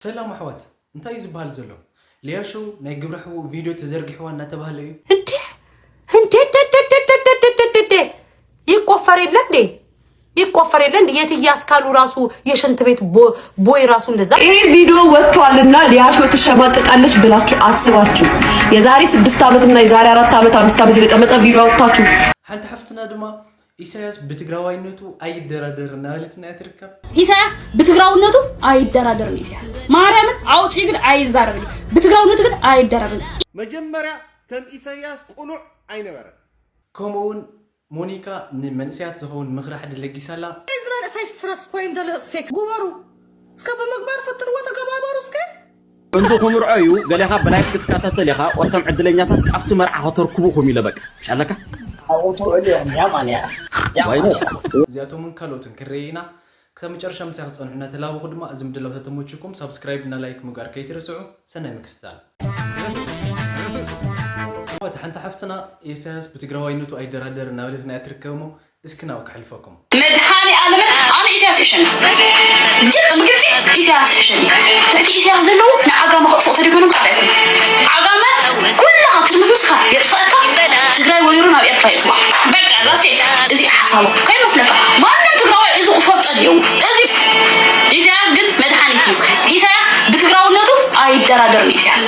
ሰላም ኣሕዋት፣ እንታይ እዩ ዝበሃል ዘሎ? ሊያ ሾው ናይ ግብረ ሕቡእ ቪድዮ ተዘርጊሕዋ እናተባህለ እዩ። እንዴ እንዴ እንዴ እንዴ እንዴ እንዴ እንዴ እንዴ ይቆፈር የለ እንዴ? ይቆፈር የለ እንዴ? የት እያስካሉ ራሱ የሽንት ቤት ቦ- ቦይ ራሱ እንደዛ። ይሄ ቪዲዮ ወጥቷልና ሊያ ሾው ትሸማቀቃለች ብላችሁ አስባችሁ የዛሬ ስድስት ዓመትና የዛሬ አራት ዓመት አምስት ዓመት የተቀመጠ ቪዲዮ አውጥታችሁ ሓንቲ ሓፍትና ድማ ኢሳያስ ብትግራዋይነቱ ኣይደራደርን እናበለት እና ትርከብ። ኢሳያስ ብትግራውነቱ ኣይደራደርም። ኢሳያስ ማርያምን አውፂ ግን ኣይዛረብን። ብትግራውነቱ ግን ኣይደራደርም። መጀመርያ ከም ኢሳያስ ቁኑዕ ኣይነበረን። ከምኡ እውን ሞኒካ ንመንእሰያት ዝኸውን ምኽሪ ሓዲ ለጊሳላ። እዚ መንእሰይ ስትረስ ኮይኑ ዘሎ ሴክስ ግበሩ እስከ ብምግባር ፈትንዎ ተገባበሩ እስከ እንዱ ክምርዖ እዩ ገሌኻ ብላይፍ ክትከታተል ኢኻ። ወቶም ዕድለኛታት ኣብቲ መርዓ ከተርክቡኹም ኢለ በቃ ሻለካ ኣብኡ ትውዕሉ እዮም ያማንያ ዋይነ እዚኣቶምን ካልኦትን ክንርኢ ኢና። ክሳብ መጨረሻ ምሳይ ክፀንሑ እናተላበኹ ድማ እዚ ምድላው ተተመችኩም ሳብስክራይብ እና ላይክ ምግባር ከይትርስዑ። ሰናይ ምክትታል። እታ ሓንቲ ሓፍትና ኢሳያስ ብትግራዋይነቱ ኣይደራደር እናበለት ናይ ትርከብሞ እስኪ ናብኡ ከሕልፈኩም። መድሃኒ ኣለምን ኣነ ኢሳያስ ሕሸኒ ግልፂ ብግልፂ ኢሳያስ ሕሸኒ ትሕቲ ኢሳያስ ዘለዉ ንዓጋመ ከጥፍኡ ተደገኖም ሓደ ኣይኮኑ ዓጋመ ኩልኻ ትርምስምስካ የጥፈእካ ትግራይ ወሪሩ ናብ ኤርትራ የጥዋ በቃ ራሴ እዚ ሓሳቡ ከይመስለካ ማንም ትግራዋይ እዚ ክፈልጦ ድየው እዚ ኢሳያስ ግን መድሃኒት እዩ ኢሳያስ ብትግራውነቱ ኣይደራደርም ኢሳያስ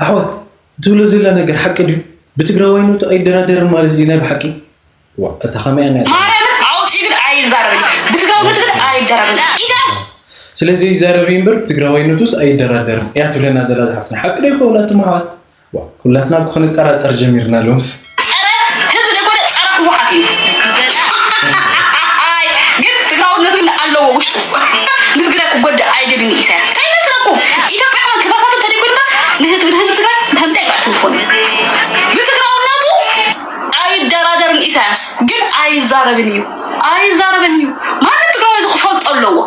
ኣሕዋት ትብሎ ዘላ ነገር ሓቂ ድዩ? ብትግራዋይነቱ ኣይደራደርን ማለት ድዩ ናይ ብሓቂ? ዋ እታ ከመያ ናይ ማርያምን ኣውፂ ግን ኣይዛረብን ብትግራውነቱ ግን ኣይደራደርም ኢሳያስ ስለዚ ይዛረብ እምበር ትግራዋይነቱስ ኣይደራደርን እያ ትብለና ዘላ ዝሓፍትና ሓቂ ዶ ይኸውን ኣቱም ኣሕዋት? ዋ ኩላትና እኮ ክንጠራጠር ጀሚርና ሎምስ። ጸረ ህዝብ ዘይኮነ ጸረ ህወሓት እዩ። ግን ትግራውነቱ ግን ኣለዎ ውሽጡ ንትግራይ ክጎድእ ኣይደልን ኢሳያስ እንታይ ይመስለኩም? ኢትዮጵያ ከመን ክበታተን ተደይኮንባ ንህዝብ ትግራይ ከምዚ ኣይባዕኩም ዝኾነ ብትግራውነቱ ኣይደራደርን ኢሳያስ ግን ኣይዛረብን እዩ ኣይዛረብን እዩ ማንም ትግራዊ እዚ ክፈልጦ ኣለዎ።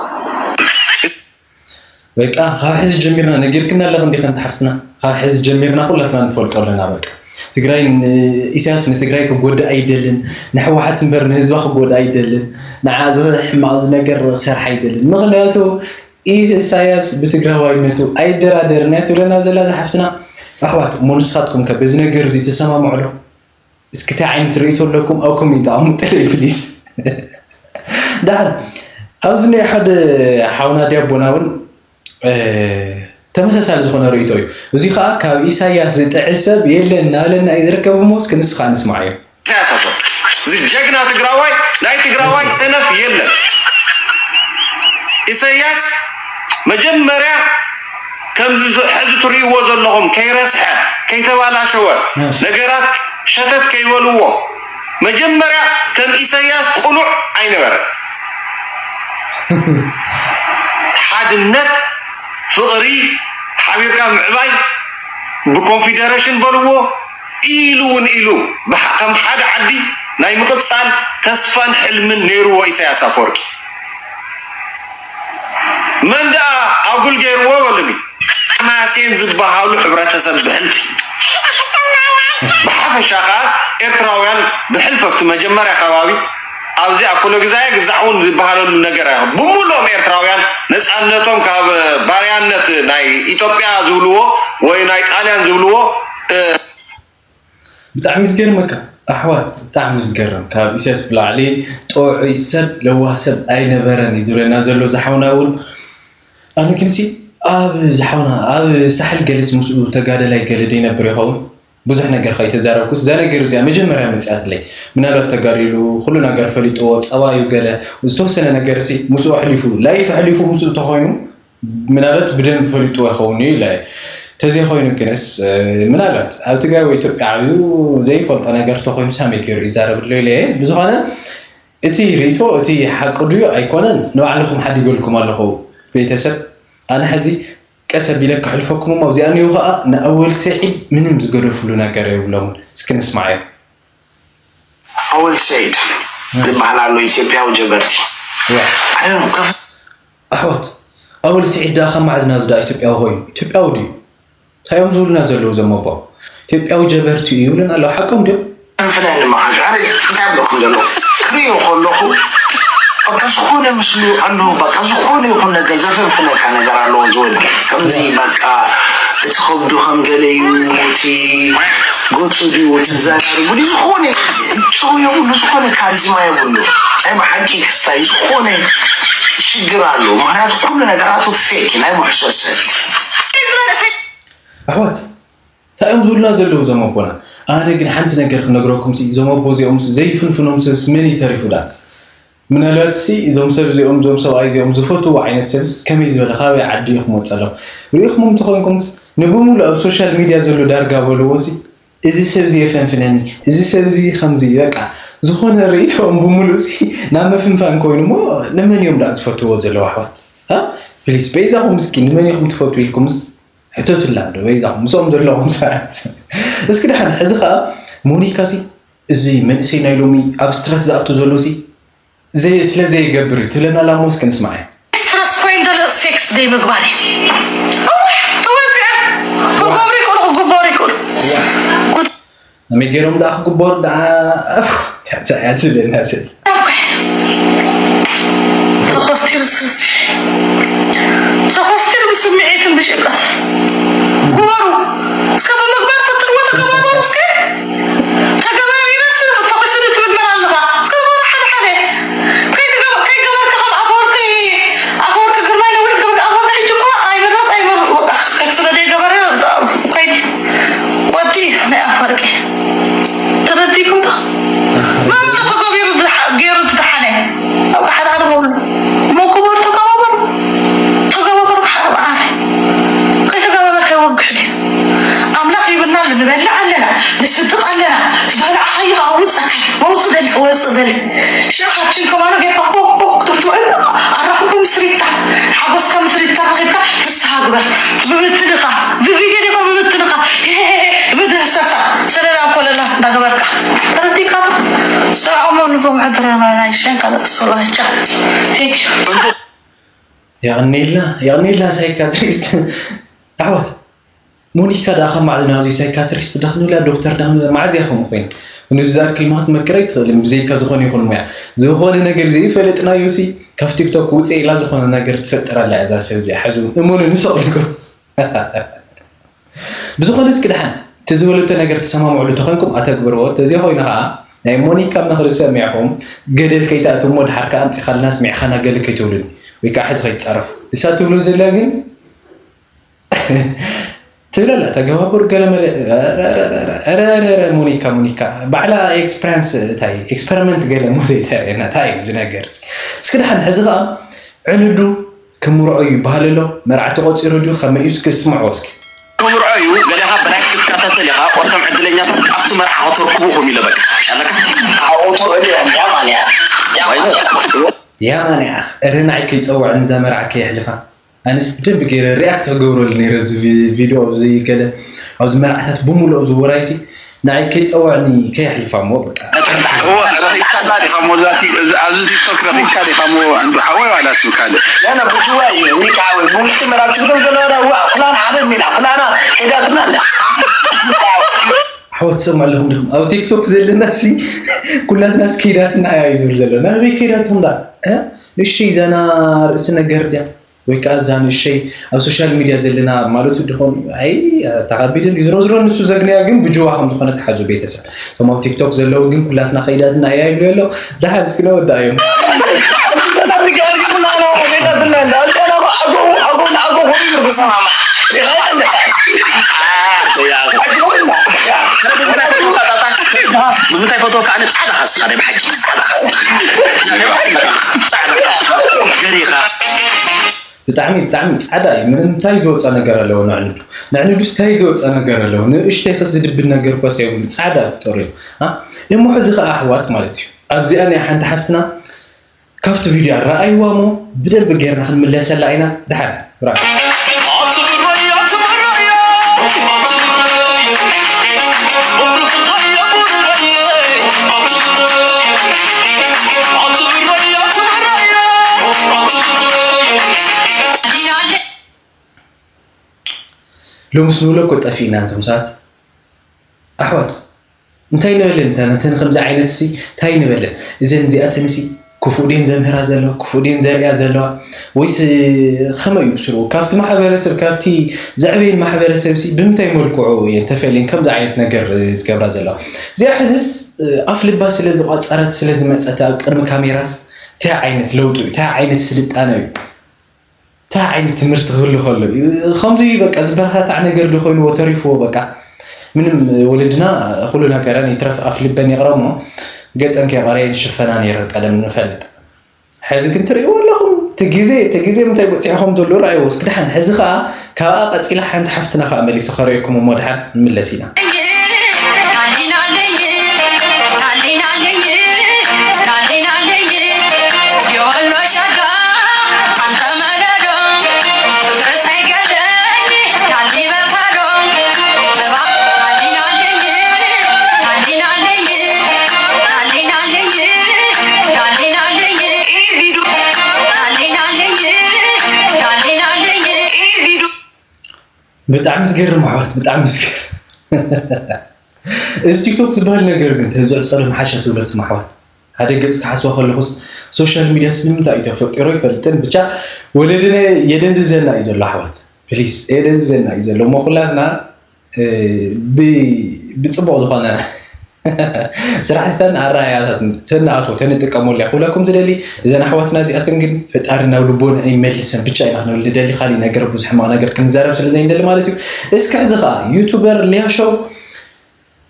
በቃ ካብ ሕዚ ጀሚርና ነጊርክና ኣለኽ እንዲኸ እንተ ሓፍትና ካብ ሕዚ ጀሚርና ኩላትና ንፈልጦ ኣለና በቃ ትግራይ ኢሳያስ ንትግራይ ክጎድእ ኣይደልን ንሕወሓት እምበር ንህዝባ ክጎድእ ኣይደልን ንዓ እዚ ሕማቕ እዚ ነገር ክሰርሕ ኣይደልን ምኽንያቱ ኢሳያስ ብትግራዋይነቱ ኣይደራደርን እያ ትብለና ዘላ ዝሓፍትና ኣሕዋት እሞ ንስኻትኩም ከ በዚ ነገር እዚ ትሰማምዑ ዶ እስኪ እንታይ ዓይነት ርእይቶ ኣለኩም ኣብ ኮሜንት ኣቐምጥለይ ፕሊስ። ደሓን ኣብዚ ናይ ሓደ ሓውና ዲያቦና እውን ተመሳሳሊ ዝኾነ ርእይቶ እዩ። እዚ ከዓ ካብ ኢሳያስ ዝጥዕስ ሰብ የለን እናበለና እዩ ዝርከብ እሞ እስኪ ንስኻ ንስማዓዮ። ኢሳያስ ኣፈወርቂ እዚ ጀግና ትግራዋይ ናይ ትግራዋይ ሰነፍ የለን። ኢሳያስ መጀመርያ ከምዚ ሕዚ ትርእይዎ ዘለኹም ከይረስሐ ከይተባላሸወ ነገራት ሸተት ከይበልዎ መጀመርያ ከም ኢሳያስ ቁኑዕ ኣይነበረን። ሓድነት፣ ፍቕሪ፣ ሓቢርካ ምዕባይ ብኮንፊደረሽን በልዎ ኢሉ እውን ኢሉ ከም ሓደ ዓዲ ናይ ምቕፃል ተስፋን ሕልምን ነይርዎ ኢሳያስ ኣፈወርቂ። መን ደኣ ኣጉል ገይርዎ በሉኒ። ሓማሴን ዝበሃሉ ሕብረተሰብ ብሕልፊ ብሓፈሻ ከዓ ኤርትራውያን ብሕልፈፍቲ መጀመርያ ከባቢ ኣብዚ ኣኮሎግዛየ ግዛዕ እውን ዝበሃለሉ ነገር ኣይ ብምሉኦም ኤርትራውያን ነፃነቶም ካብ ባርያነት ናይ ኢትዮጵያ ዝብልዎ ወይ ናይ ጣልያን ዝብልዎ ብጣዕሚ ዝገርመካ ኣሕዋት ብጣዕሚ ዝገርም ካብ ኢሳያስ ብላዕሊ ጥዑይ ሰብ ለዋህ ሰብ ኣይነበረን እዩ ዝብለና ዘሎ ዝሓውና እውን ኣነ ክንሲ ኣብ ዝሓውና ኣብ ሳሕል ገለስ ምስኡ ተጋደላይ ገለ ደይነብር ይኸውን ብዙሕ ነገር ከይተዛረብኩስ እዛ ነገር እዚኣ መጀመርያ መፅኣትለይ ምናልባት ተጋዲሉ ኩሉ ነገር ፈሊጥዎ ፀባዩ ገለ ዝተወሰነ ነገር ሲ ምስኡ ኣሕሊፉ ላይፍ ኣሕሊፉ ምስኡ ተኮይኑ ምናልባት ብደንብ ፈሊጥዎ ይኸውን እዩ ኢለ ተዘይኮይኑ ግንስ ምናልባት ኣብ ትግራይ ወይ ኢትዮጵያ ዓብዩ ዘይፈልጦ ነገር ተኮይኑ ሳመይ ገይሩ ይዛረብ ኣሎ ኢለ ብዝኾነ እቲ ርእይቶ እቲ ሓቂ ድዩ ኣይኮነን ንባዕልኹም ሓዲገልኩም ኣለኹ ቤተሰብ ኣነ ሕዚ ቀስ ኣቢለ ከሕልፈኩም እሞ ኣብዚኣ እኒሁ ከዓ ንኣወል ሰዒድ ምንም ዝገደፍሉ ነገር የብሎምን እስኪ ንስማዓዮ ኣወል ሰዒድ ዝበሃል ኣሎ ኢትዮጵያዊ ጀበርቲ ኣሕዋት ኣወል ስዒድ ደኣ ካብ መዓዝ ናዚ ደኣ ኢትዮጵያዊ ኮይኑ ኢትዮጵያዊ ድዩ እንታይ እዮም ዝብሉና ዘለዉ እዞም ኣቦ ኢትዮጵያዊ ጀበርቲ እዩ ይብሉና ኣለዉ ሓቆም ድዮም ፍንፍነኒ መዓልቲ ኣነ እንታይ ኣብለኩም ዘለኹ ክርእዮ ከለኹ በቃ ዝኾነ ምስሉ ኣለዎ። በቃ ዝኾነ ይኹን ነገር ዘፈንፍነካ ነገር ኣለዎ። ዝወዲ ከምዚ በቃ እቲ ከብዱ ከም ገለ እዩ፣ እቲ ገጹ ድዩ፣ እቲ ዘራርቡ ድዩ፣ ዝኾነ ጨው የብሉ፣ ዝኾነ ካሪዝማ የብሉ። ናይ ብሓቂ ክስታይ ዝኾነ ሽግር ኣለዎ። ምኽንያቱ ኩሉ ነገራቱ ፌክ እዩ፣ ናይ ምሕሶ ሰብ እዩ። ኣሕዋት እንታይ እዮም ዝብሉና ዘለዉ እዞም ኣቦና? ኣነ ግን ሓንቲ ነገር ክነግረኩም ሲ፣ እዞም ኣቦ እዚኦም ሲ ዘይፍንፍኖም ሰብስ መን እዩ ተሪፉ ዳ? ምናልባት ሲ እዞም ሰብ እዚኦም እዞም ሰብኣይ እዚኦም ዝፈትዎ ዓይነት ሰብስ ከመይ ዝበለ ካበይ ዓዲ እዩ ክመፀሎም? ሪኢኹም እንተኾንኩምስ ንብሙሉ ኣብ ሶሻል ሚድያ ዘሎ ዳርጋ በልዎ ሲ እዚ ሰብዚ የፈንፍነኒ፣ እዚ ሰብዚ ከምዚ በቃ ዝኾነ ርእይቶኦም ብሙሉእ ሲ ናብ ምፍንፋን ኮይኑ እሞ ንመን እዮም ደኣ ዝፈትዎ ዘለዉ ኣሕዋት? ፕሊስ በይዛኹም እስኪ ንመን ኢኹም ትፈትዉ ኢልኩምስ ሕተቱላ እንዶ በይዛኹም ምስኦም ዘለኹም ሰባት። እስኪ ደሓን ሕዚ ከዓ ሞኒካ ሲ እዚ መንእሰይ ናይ ሎሚ ኣብ ስትረስ ዝኣቱ ዘሎ ሲ ዘይ- ስለ ዘይገብር እዩ ትብለና ላሞ እስኪ ንስማዕ። ስትረስ ኮይን ዘሎ ሴክስ ደይ ምግባር እዩ። እወ እወ እዚኣ ክገብሩ ይክእሉ ክግበሩ ይክእሉ። ጉድ ኣመይ ገይሮም ደኣ ክግበሩ ደኣ እፍ፣ እንታይ እያ ትብለና ስል ተኾስቲሩ ስስሒ ተኾስቲሩ ብስምዒትን ብጭንቀት ግበሩ። እስከ ብምግባር ፈትንዎ ተገባበሩ እስከ ተገባቢበስ ፈኺስኒ ትብል መን ኣለኻ? እስከ ግበሩ ሓደ ሓደ ከይትገበ- ከይገበርካ ከም ኣፈወርቂ ኣፈወርቂ ግርማይ ነዊሕ ትብል ኣፈወርቂ ሕጂ እኮ ኣይመረፅ ኣይመረፅ በቃ ከይስለ ደይገበረ ከይዲ ወዲ ናይ ኣፈወርቂ ተረዲኩም ዶ? መን ኣሎ ተገቢሩ ዝሓ- ገይሩ ዝደሓነ? ኣብ ሓደ ሓደ በብሉ መኮበር ተገባበሩ ተገባበሩ ሓደ ብዓል ከይተገባበርካ ይወግሕ ድዩ? ኣምላኽ ይብልና ኣሎ ንበልዕ ኣለና ንስድቕ ኣለና ዝበላዕኻዮ ከዓ ውፀካ ወውፅ ደሊ ወፅ ደሊ ሽዕኻችን ከማኖ ጌርካ ኮክ ኮክ ክትፍትወሉ ኣራኽቡ ምስሪትካ ሓጎስካ ምስሪትካ ረኺብካ ፍስሃ ግበር ብምትልኻፍ ብቪድዮ ዲኻ ብምትልኻፍ ብድህሰሳ ሰለላ ኮለላ እንዳገበርካ ተረዲካ ዶ ሰብኣሞ ንፎም ሕድረና ናይ ሸንካ ለቅሶ ላቻ ቴንክ ዩ የቕኔልና የቕኔልና ሳይካትሪስት ኣሕዋት ሞኒካ ደኣ ካብ መዓዝ ናብዚ ሳይካትሪስት ዳ ክንብላ ዶክተር ዳ ክንብላ መዓዝ እያ ከምኡ ኮይና ንዚ ዝኣክል ማክትመክር ኣይትኽእልን ብዘይካ ዝኾነ ይኹን ሙያ ዝኾነ ነገር ዘይፈለጥናዮ ሲ ካብ ቲክቶክ ውፅእ ኢላ ዝኾነ ነገር ትፈጥር ኣላ እዛ ሰብ እዚኣ ሕዚ እውን እመኑኒ ሰቕልኩም ብዝኾነ እስኪ ደሓን እቲ ዝበለቶ ነገር ትሰማምዕሉ ተኾንኩም ኣተግብርዎ ተዘይኮይኑ ከዓ ናይ ሞኒካ ምኽሪ ሰሚዕኹም ገደል ከይትኣትዉ እሞ ድሓር ከዓ ኣምፂኻልና ኣስሚዕኻና ገለ ከይትብሉኒ ወይ ከዓ ሕዚ ከይትፃረፉ ንሳ ትብሎ ዘላ ግን ትብለላ ተገባብር ገለ መለ ረረረ ሞኒካ ሞኒካ ባዕላ ኤክስፐሪንስ እንታይ ኤክስፐሪመንት ገለ ሞ ዘይተርእየና እንታይ እዩ ዝነገር እስኪ ደሓን ሕዚ ከዓ ዕንዱ ክምርዖ እዩ ይበሃል ኣሎ መርዓ ተቆፂሩ ድዩ ከመይ እዩ እስኪ ስምዕዎ እስኪ ክምርዖ እዩ ገለኻ ብላይፍ ክትከታተል ኢኻ ቆርቶም ዕድለኛታት ኣብቲ መርዓ ከተርክቡኹም ኢለ በቃ ኣለካ ኣብኡ ተውዕሉ እዮም ያማንያ ያማንያ ያማንያ እረ ንዓይ ከይፀውዐኒ እዛ መርዓ ከየሕልፋ ኣነስ ብደንብ ገይረ ሪያክት ክገብረሉ ነይረ ኣብዚ ቪድዮ ኣብዚ ገለ ኣብዚ መርዓታት ብምሉእ ኣብዚ ውራይሲ ንዓይ ከይፀውዐኒ ከየሕልፋ እሞ በቃ ኣብዚ ቲክቶክ ረኺብካ ዲኻ እሞ እንዱ ሓወይ ዋላስ ብካልእ ያና ብጅዋ እዩ ኒካ ሓወይ ብውሽጢ መራብ ትብሎ ዘለዋ ዋ ኩላና ሓደ ሚላ ኩላና ሄዳትና ኣላ ኣሕዋት ትሰምዑ ኣለኹም ዲኹም ኣብ ቲክቶክ ዘለና ሲ ኩላትና ስ ከይዳትና እያ እዩ ዝብል ዘሎ ናበይ ከይዳትኩም ዳ ንእሽይ ዘና ርእሲ ነገር ድያ ወይ ከዓ እዛ ንእሸይ ኣብ ሶሻል ሚድያ ዘለና ማለቱ ድኾን ኣይ ተኻቢድን ዝሮ ዝሮ ንሱ ዘግንያ ግን ብጅዋ ከም ዝኾነ ተሓዙ ቤተሰብ እቶም ኣብ ቲክቶክ ዘለዉ ግን ኩላትና ከይዳትና እያ ይብሉ ኣሎ ደሓን እስኪ ነወዳ እዮም ብምንታይ ፈትወካ ኣነ ፃዕዳ ካስኻ ናይ ብሓቂ ፃዕዳ ካስኻ ፃዕዳ ካስኻ ገሪኻ ብጣዕሚ ብጣዕሚ ፃዕዳ እዩ ምንም እንታይ ዝወፃ ነገር ኣለዎ ንዕንዱ ንዕንዱስ እንታይ ዝወፃ ነገር ኣለዎ ንእሽተይ ከስ ዝድብን ነገር ኮስ የብሉ ፃዕዳ ፍጠሩ እዩ እሞ ሕዚ ከዓ ኣሕዋት ማለት እዩ ኣብዚኣ ናይ ሓንቲ ሓፍትና ካብቲ ቪድዮ ረኣይዋ እሞ ብደንቢ ጌርና ክንምለሰላ ኢና ድሓን ሎምስ ንብሎ እኮ ጠፊእና እንቶም ሰባት ኣሕዋት እንታይ ንበለን እታ ነተን ከምዚ ዓይነት ሲ እንታይ ንበለን እዘን እዚኣተን ሲ ክፉእ ድየን ዘምህራ ዘለዋ፣ ክፉእ ድየን ዘርእያ ዘለዋ? ወይስ ከመይ እዩ ብስሩ ካብቲ ማሕበረሰብ፣ ካብቲ ዘዕበየን ማሕበረሰብ ሲ ብምንታይ መልክዑ እየን ተፈልየን ከምዚ ዓይነት ነገር ዝገብራ ዘለዋ? እዚኣ ሕዝስ ኣፍ ልባ ስለ ዝቋፀረት ስለ ዝመፀት ኣብ ቅድሚ ካሜራስ እንታይ ዓይነት ለውጢ እዩ? እንታይ ዓይነት ስልጣነ እዩ? እንታይ ዓይነት ትምህርቲ ክህሉ ከሎ እዩ ከምዚ በቃ ዝበረታታዕ ነገር ዶ ኮይንዎ ተሪፍዎ? በቃ ምንም ወለድና ኩሉ ነገረን ይትረፍ ኣፍ ልበን ይቕረ እሞ ገፀን ከይቐረየን ሽፈና ነይረን ቀደም ንፈልጥ። ሕዚ ግን ትርእይዎ ኣለኹም እቲ ግዜ እቲ ግዜ ምንታይ በፂሕኹም ዘሎ ረኣይዎ እስኪ ደሓን። ሕዚ ከዓ ካብኣ ቀፂላ ሓንቲ ሓፍትና ከዓ መሊሰ ከርእየኩም እሞ ደሓን ንምለስ ኢና። ብጣዕሚ ዝገርም ኣሕዋት፣ ብጣዕሚ ዝገርም። እዚ ቲክቶክ ዝበሃል ነገር ግን ተዝዕፀሎ ምሓሸ ትብለቱም ኣሕዋት። ሓደ ገፅ ክሓስቦ ከለኹስ ሶሻል ሚድያ ስለምንታይ እዩ ተፈጢሩ ኣይፈልጥን። ብቻ ወለድና የደንዝዘና እዩ ዘሎ ኣሕዋት፣ ፕሊስ የደንዝዘና እዩ ዘሎ እሞ ኩላትና እ፣ ብ- ብፅቡቅ ዝኾነ ስራሕትታን ኣረኣያታት ተንኣቶ ተንጥቀመሉ እያ ክብለኩም ዝደሊ። እዘን ኣሕዋትና እዚኣተን ግን ፈጣሪ ናብ ልቦና ይመልሰን ብቻ ኢና ክንብል ንደሊ። ካሊእ ነገር ብዙሕ ሕማቕ ነገር ክንዛረብ ስለ ዘይንደሊ ማለት እዩ። እስኪ ሕዚ ከዓ ዩቱበር ሊያ ሾው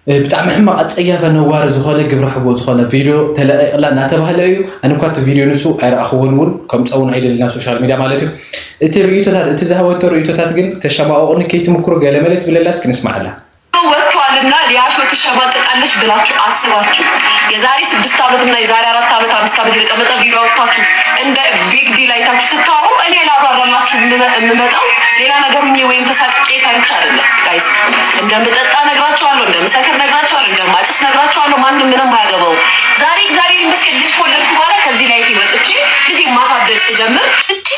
እ፣ ብጣዕሚ ሕማቕ ኣፀያፈ ነዋሪ ዝኾነ ግብረ ሕቦ ዝኾነ ቪድዮ ተለቂቕላ እናተባህለ እዩ። ኣነ እኳ እቲ ቪድዮ ንሱ ኣይረኣኽዎን እውን ከምፀውን ኣይደልና ሶሻል ሚድያ ማለት እዩ። እቲ ርእይቶታት እቲ ዝሃበቶ ርእይቶታት ግን ተሸማቐቑኒ ከይትምክሩ ገለመለ ትብለላ እስኪ ንስማዓላ። ወጥቷልና ሊያሾ ትሸማቀቃለች ብላችሁ አስባችሁ የዛሬ ስድስት ዓመትና የዛሬ አራት ዓመት አምስት ዓመት የተቀመጠ ቪዲዮ አውጥታችሁ እንደ ቢግ ዲል አይታችሁ ስታወሩ እኔ ላብራራላችሁ የምመጣው ሌላ ነገር ሁኜ ወይም ተሳቅቄ ፈርቻ አይደለም ጋይስ። እንደምጠጣ ነግራችኋለሁ፣ እንደምሰክር ነግራችኋለሁ፣ እንደማጨስ ነግራችኋለሁ። ማንም ምንም አያገባው። ዛሬ እግዚአብሔር ይመስገን ልጅ ከወለድኩ በኋላ ከዚህ ላይፍ ወጥቼ ልጅ ማሳደግ ስጀምር እንዴ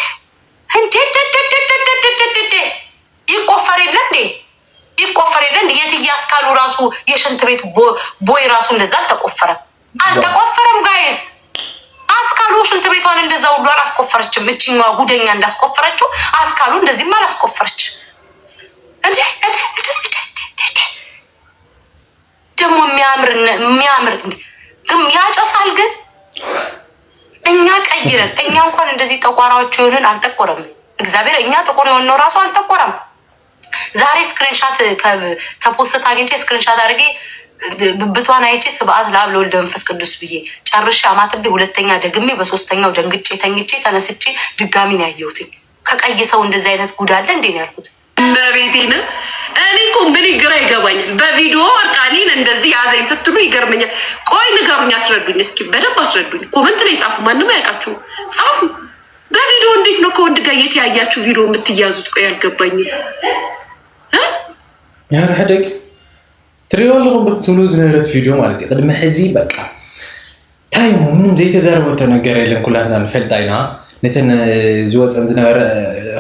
እንዴ ይቆፈር የለ እንዴ? ይቆፈር የለ እንዴ? የት እያስካሉ ራሱ የሽንት ቤት ቦይ ራሱ እንደዛ አልተቆፈረም፣ አልተቆፈረም ጋይስ። አስካሉ ሽንት ቤቷን እንደዛ ሁሉ አላስቆፈረችም። እችኛዋ ጉደኛ እንዳስቆፈረችው አስካሉ እንደዚህም አላስቆፈረች። እንዴ ደግሞ የሚያምር የሚያምር ግን ያጨሳል። ግን እኛ ቀይረን እኛ እንኳን እንደዚህ ጠቋራዎች የሆንን አልጠቆረም። እግዚአብሔር እኛ ጥቁር የሆንነው ራሱ አልጠቆረም። ዛሬ ስክሪንሻት ተፖስት አግኝቼ ስክሪንሻት አድርጌ ብብቷን አይቼ ስብዓት ለአብ ለወልድ መንፈስ ቅዱስ ብዬ ጨርሼ አማትቤ ሁለተኛ ደግሜ በሶስተኛው ደንግጬ ተኝቼ ተነስቼ ድጋሚ ነው ያየሁትኝ። ከቀይ ሰው እንደዚህ አይነት ጉድ አለ እንዴ ነው ያልኩት። እመቤቴን እኔ እኮ ምን ግራ ይገባኛል። በቪዲዮ እርቃኔን እንደዚህ ያዘኝ ስትሉ ይገርመኛል። ቆይ ንገሩኝ፣ አስረዱኝ እስኪ በደንብ አስረዱኝ። ኮመንት ላይ ጻፉ፣ ማንም አያውቃችሁም ጻፉ። በቪዲዮ እንዴት ነው ከወንድ ጋር እየተያያችሁ ቪዲዮ የምትያዙት? ቆይ አልገባኝም። ያረ ሕደግ ትሪኦ ኣለኹም ዶ ትብሉ ዝነበረት ቪድዮ ማለት እዩ። ቅድሚ ሕዚ በቃ እንታይ እሞ ምንም ዘይተዛረበቶ ነገር የለን፣ ኩላትና ንፈልጣ ኢና። ነተን ዝወፀን ዝነበረ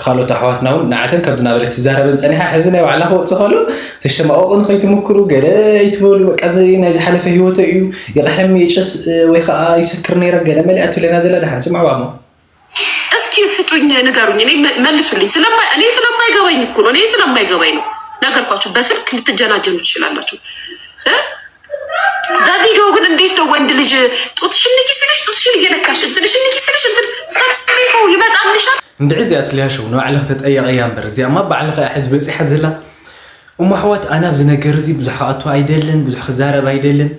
ካልኦት ኣሕዋትና እውን ንዓተን ከምዚ ናበለት ትዛረበን ፀኒሓ። ሕዚ ናይ ባዕላ ክወፅእ ከሎ ተሸማቐቑ ንኸይትምክሩ ገለ ኣይትበሉ። በቃ እዚ ናይ ዝሓለፈ ህይወተይ እዩ። ይቕሕም ይጭስ ወይ ከዓ ይሰክር ነይረ ገለ መሊኣ ትብለና ዘላ። ደሓን ስምዕዋ እሞ እስኪ ስጡኝ፣ ንገሩኝ፣ እኔ መልሱልኝ። እኔ ስለማይገባኝ እኮ ነው፣ እኔ ስለማይገባኝ ነው። ነገርኳችሁ፣ በስልክ ልትጀናጀኑ ትችላላችሁ። በቪዲዮ ግን እንዴት ነው ወንድ ልጅ ጡትሽን ንኪ ሲልሽ ጡትሽን እየነካሽ እንትንሽን ንኪ ሲልሽ እንትን ሰሌቶ ይመጣልሻል። እንድዒ እዚኣ ስልያሸው ንባዕልኺ ተጠየቐያ እምበር እዚኣማ ባዕልኺ እያ ሕዚ በፂሓ ዘላ። እሞ ኣሕዋት ኣነ ኣብዚ ነገር እዚ ብዙሕ ክኣቱ ኣይደልን፣ ብዙሕ ክዛረብ ኣይደልን።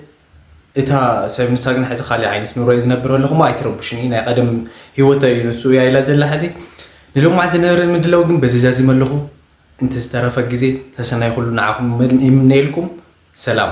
እታ ሰብ ንሳ ግን ሕዚ ካሊእ ዓይነት ኑሮ እየ ዝነብር ኣለኹ እሞ ኣይትረብሽኒ፣ ናይ ቀደም ህይወተይ እዩ ንሱ እያ ኢላ ዘላ። ሕዚ ንሎማዓት ዝነበረ ምድላው ግን በዚ ዛዚመ ኣለኹ። እንተ ዝተረፈ ግዜ ተሰናይ ኩሉ ንዓኹም ይምነየልኩም። ሰላም።